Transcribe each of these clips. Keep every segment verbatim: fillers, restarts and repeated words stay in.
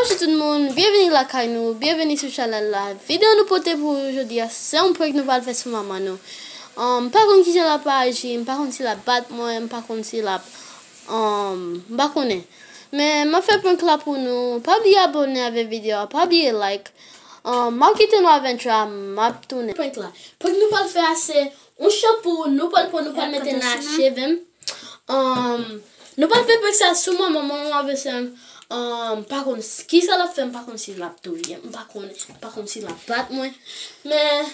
Bonjou tout moun, byenvini lakay nou, byenvini sou chanèl la. Videyo nou pote pou ou jodi a, se yon prank nou pral fè sou manman nou. Um, m pa konn kijan l ap aji, m pa konn si l ap bat mwen, m pa konn si l ap, um, m pa konnen. Men m ap fè prank la pou nou. Pa bliye abòne avèk videyo a, pa bliye like. Um, m ap kite nou avèk entrò a, m ap tounen. Prank la. Prank nou pral fè a se yon chanpou nou pral pran, nou pral mete nan cheve m. Um, nou pral fè prank sa sou manman m, manman m avè sè m. Um, m pa konn s- kisa l ap fè, m pa konn si l ap touye m, m pa konn, m pa konn si l ap bat mwen. Men,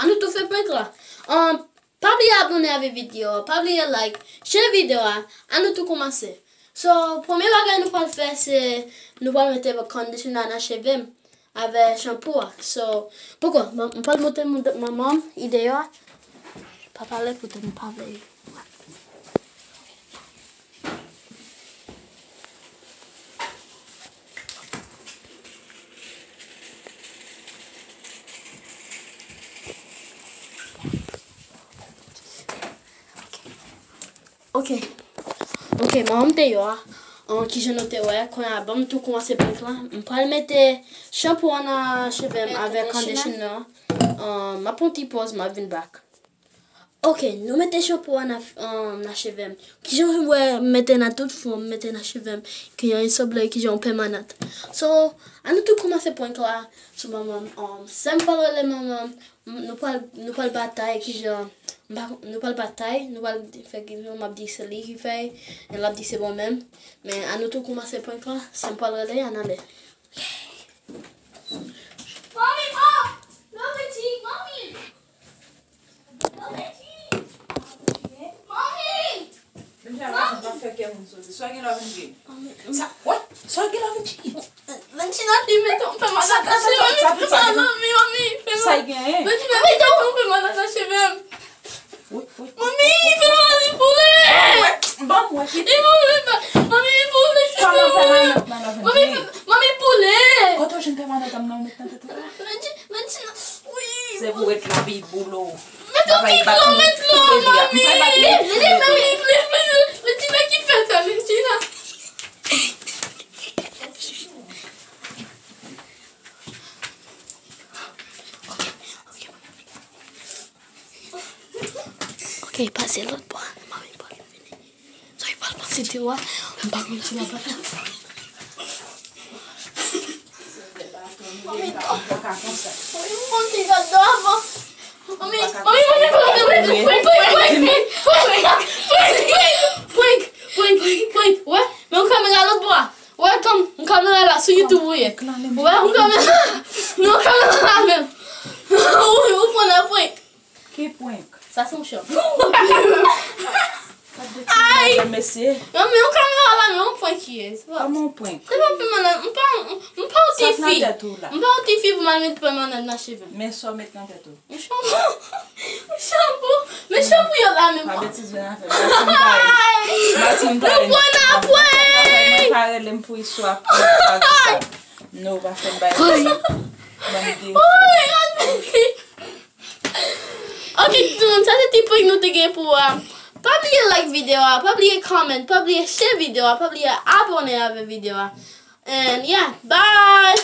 ann nou tou fè prank la. Um, pa bliye abòne avèk videyo a, pa bliye like, share videyo a, ann nou tou kòmanse. So, premye bagay nou pral fè, se nou pral mete conditioner nan cheve m avè chanpou a. So, poko, m, m pral montre moun, manman m ide yo a. Pa pale poutèt m pa vle. Ok. Ok, manman m te yo a. An, kijan nou te wè, kounye a, ban m tou kòmanse prank la. M pral mete chanpou an nan cheve m avèk conditioner. An, m ap pran ti pòz, m ap vin back. Ok, nou mete chanpou an nan, an, nan cheve m. Kijan w wè m mete nan tout fwon, m mete nan cheve m. Ki yon sanble, kijan yon pèmanant. So, ann nou tou kòmanse prank la sou manman m. An, sè m pral rele manman m. M- nou pral, nou pral batay kijan, m pa- nou pral batay, nou pral fè kijan m ap di se li ki fè, e l ap di se mwen menm. Men ann nou tou kòmanse prank la, sè m pral rele, ann ale. Mommy, oh! Mommy, G, Mommy! Mommy, G! Mommy! Menm jan la, m pa fè kè moun sote. Sa gen la vin di. Sa, wè, sa gen la vin di. Vin di nan li, mete yon pè mal atache, mami. Mami, mami, fè mal. Sa gen? Vin di nan li, mete yon pè mal atache, menm. Wi, wi. Mami, fè mal, li boule. Ban mwen, kite. Li boule, mami, li boule. Kòman pèmanant nan nan vin di? Mami, mami, boule. Kote w jwenn pèmanant nan ou met nan tèt ou la? Vin di, vin di nan, wi. Se pou ret la, pi boule w. Met yon ti dlo, met dlo, mami. Li, li, li, li, li, li, Medjina ki fè sa, Medjina. Ok, pase lòt bò. Mami, pa vin vini. Sa e pral pase te wa. M pa konn si la pa fè. Mami, mami, mami, gad avan. Mami, mami, mami, prank, prank, prank, prank, wè, men yon kamera lòt bò a. Wè, yon kamera la sou YouTube ou ye. Wè, yon kamera. Non, yon kamera la menm. Ou, ou pran nan prank. Ki prank? Sa se yon chanpou. Ay! Mesye. Non, men yon kamera la, men yon prank ki ye. Kòman yon prank? Se pa pèmanant, m pa, m pa yon ti fi. M pa yon ti fi pou m al met pèmanant nan cheve m. Men sa w met nan tèt ou. Yon chanpou. Yon chanpou. Men chanpou yo la menm. Pa betize nan afè. Martine pa rele. Martine pa rele. Mwen pa rele m pou istwa. Non, pa fè m bay. Bann de. Ok, tout moun, sa se ti prank nou te gen pou ou a. Pa bliye like videyo a, pa bliye comment, pa bliye share videyo a, pa bliye abòne avè videyo a. And yeah, bye!